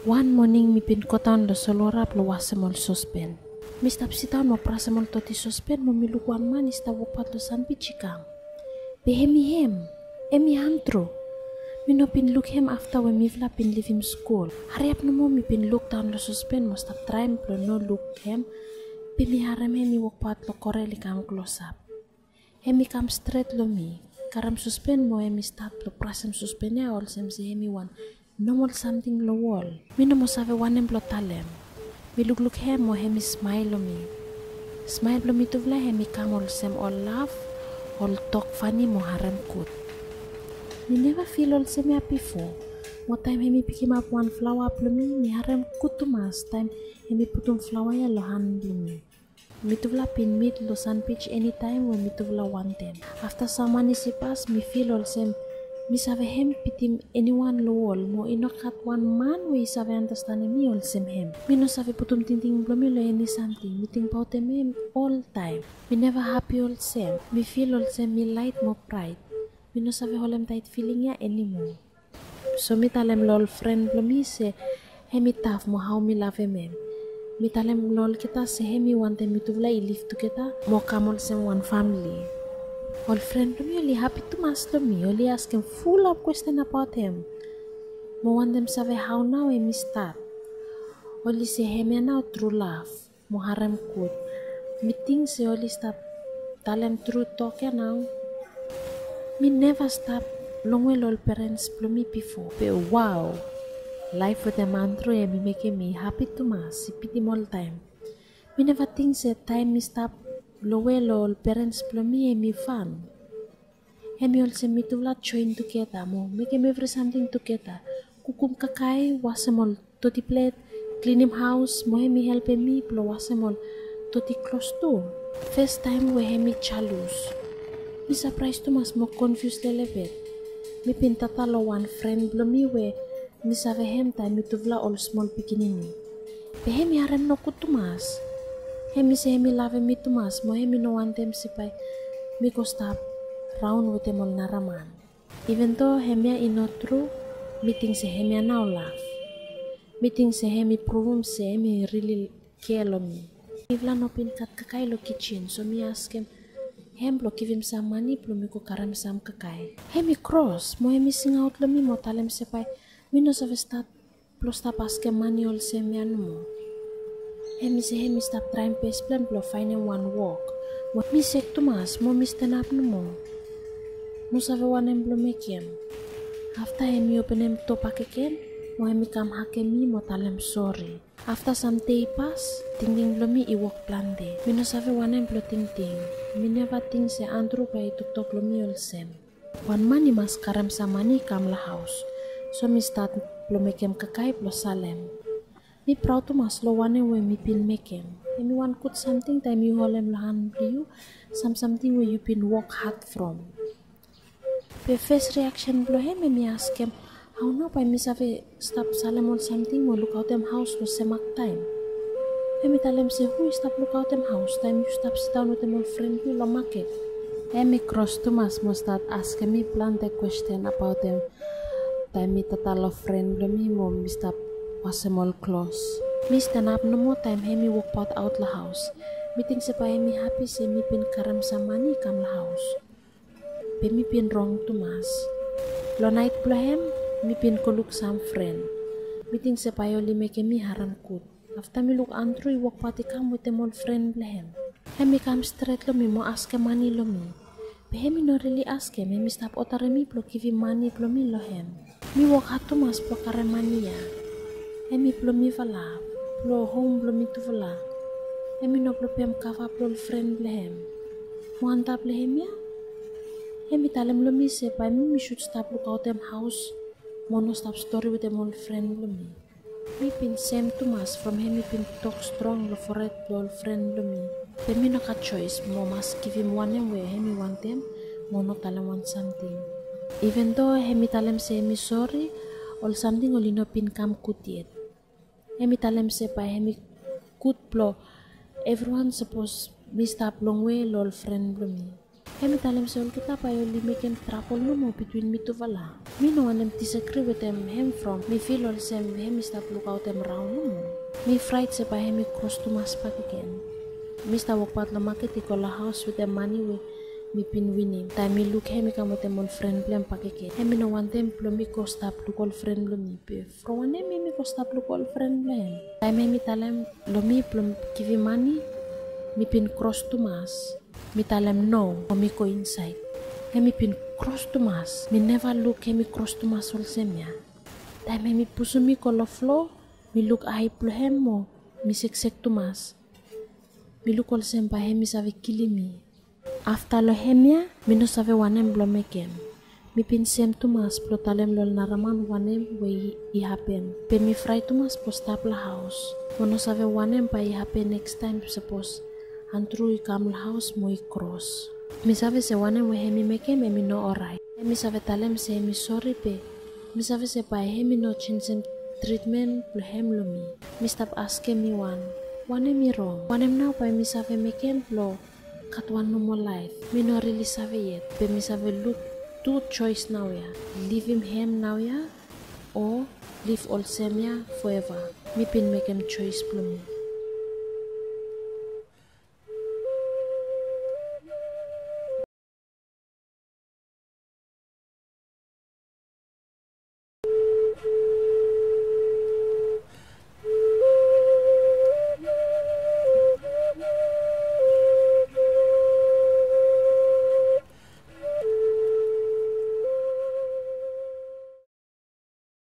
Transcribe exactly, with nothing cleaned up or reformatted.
Wan moning mi bin godaon long solwota blong wasem ol sospen. Mi stap sidaon mo brasem ol doti sospen mo mi luk wan man i stap wokbaot long sanbij i kam. Be hem i hem, hem i Andru. Mi no bin luk hem afta we mifala bin livim skul. Hariap nomo mi bin lukdaon long sospen mo stap traem blong no luk hem. Be mi harem hem i wokbaot long korel i kam klosap. Hem i kam stret long mi, karem sospen mo hem i stat blong brasem sospen ya olsem se hem i wan nomol samting long wol. Mi no moa save wanem blong talem. Mi lukluk hem mo hem i smael long mi. Smael blong mitufala hem i kam olsem ol laf, ol tok fani mo harem gud. Mi neva fil olsem ya bifo. Mo taem hem i pikimap wan flaoa blong mi, mi harem gud tumas taem hem i putum flaoa ya long han blong mi. Mitufala bin mit long sanbij enitaem we mitufala wantem. Afta sam manis i pas, mi fil olsem mi save hem bitim eniwan long wol, mo i no gat wan man we i save andastanem mi olsem hem. Mi no save putum tingting blong mi long eni samting, mi tingbaotem hem oltaem. Mi neva hapi olsem. Mi fil olsem mi laet mo braet. Mi no save holem taet filing ya animo. So mi talem long ol fren blong mi se hem i taf mo hao mi lavem hem. Mi talem long olgeta se hem i wantem mitufala i liv tugeta mo kam olsem wan famle. Ol fren blong mi oli hapi tumas long mi, oli askem fulap kwesten abaot hem mo wantem save hao nao hem i stat. Oli se hemia nao tru lav. Mo harem gud. Mi ting se oli stap talem tru tok ya nao. Mi neva stap longwe long ol perens blong mi bifo. Be wao, laef wetem Andru hem i mekem mi hapi tumas, i bitim oltaem. Mi neva ting se taem mi stap longwe long ol perens blong mi hem i fan. Hem i olsem mitufala joen tugeta mo mekem evri samting tugeta. Kukum kakae, wasem ol doti plet, klinim haos, mo hem i helpem mi blong wasem ol doti klos tu. Fes taem we hem i jalus. Mi sapraes tumas mo konfius lelebet. Mi bin tata long wan fren blong mi we mi save hem taem mitufala ol smol pikinini. Be hem i harem nogud tumas. Hem i se hem i lavem mi tumas mo hem i no wantem se bae mi go stap raon wetem ol nara man. Iven do hemia i no tru, mi ting se hemia nao lav. Mi ting se hem i pruvum se hem i rili kea long mi. Mifala no bin gat kakae long kijen, so mi askem hem blong givim sam mane blong mi go karem sam kakae. Hem i kros mo hem i singaot long mi mo talem se bae mi no save stat blong stap askem mane olsem ya nomo. Hem i se hem i stap traem bes blong hem blong faenem wan wok. Mo mi sek tumas mo mi stanap nomo. No save wanem blong mekem. Afta hem i openem doa bakegen mo hem i kam hagem mi mo talem sore. Afta sam dei i pas, tingting blong mi i wok plante. Mi no save wanem blong tingting. Mi neva ting se Andru bae i toktok long mi olsem. Wan man i mas karem sam mane i kam long haos. So mi stat blong mekem kakae blong salem. Mi praod tumas long wanem we mi bin mekem. Hem i wan gud samting taem yu holem long han blong yu sam samting we yu bin wok had from. Be fes riaksen blong hem, hem i askem, hao nao bae mi save stap salem ol samting mo lukaotem haos long semak taem? Hem i talem se, hu i stap lukaotem haos taem yu stap sidaon wetem ol fren blong yu long maket? Hem i kros tumas mo stat askem mi plante kwesten abaotem taem mi tata long fren blong mi mo mi stap wasem ol klos. Mi stanap nomo taem hem i wokbaot aot long haos. Mi ting se bae hem i hapi se mi bin karem sam mane i kam long haos. Be mi bin rong tumas. Long naet blong hem, mi bin go luk sam fren. Mi ting se bae oli mekem mi harem gud. Afta mi luk Andru i wokbaot i kam wetem ol fren blong hem. Hem i kam stret long mi mo askem mane long mi. Be hem i no rili askem, hem i stap odarem mi blong givim mane blong mi long hem. Mi wok had tumas blong karem mane ya. Hem i blong mifala, blong hom blong mitufala. Hem i no blong pem kava blong ol fren blong hem. Mo antap long hemia, hem i talem long mi se bae mi mi sud stap lukaotem haos mo no stap stori wetem ol fren blong mi. Mi bin sem tumas from hem i bin tok strong long fored blong ol fren blong mi. Be mi no gat joes mo mas givim wanem we hem i wantem mo no talem wan samting. Iven do hem i talem se hem i sori, ol samting oli no bin kam gud yet. Hem i talem se bae hem i gud blong evriwan sapos mi stap longwe long ol fren blong mi. Hem i talem se olgeta bae oli mekem trabol nomo bitwin mitufala. Mi no wantem disagri wetem hem from mi fil olsem hem i stap lukaotem raon nomo. Mi fraet se bae hem i kros tumas bakegen. Mi stap wokbaot long maket i go long haos wetem mane we mi bin winim. Taem mi luk hem i kam wetem ol fren blong hem bakegen, hem i no wantem blong mi go stap luk ol fren blong mi. Be from wanem hem i go stap luk ol fren blong hem? Taem hem i talem long mi blong givim mane, mi bin kros tumas. Mi talem no, mo mi go insaed. Hem i bin kros tumas. Mi neva luk hem i kros tumas olsem ya. Taem hem i pusum mi go long flo, mi luk ae blong hem mo mi seksek tumas. Mi luk olsem bae hem i save kilim mi. Afta long hemia, mi no save wanem blong mekem. Mi bin sem tumas blong talem long naraman wanem we i hapen. Be mi fraet tumas blong stap long haos. Mo no save wanem bae i hapen nekstaem sapos Andru i kam long haos mo i kros. Mi save se wanem we hem i mekem hem i no oraet. Hem i save talem se hem i sori be mi save se bae hem i no jenjem tritmen blong hem long mi. Mi stap askem mi wan, wanem i rong? Wanem nao bae mi save mekem blong gat wan nomo laef? Mi no rili save yet, be mi save luk tu joes naoia. Livim hem naoia o liv olsem ya foeva. Mi bin mekem joes blong mi.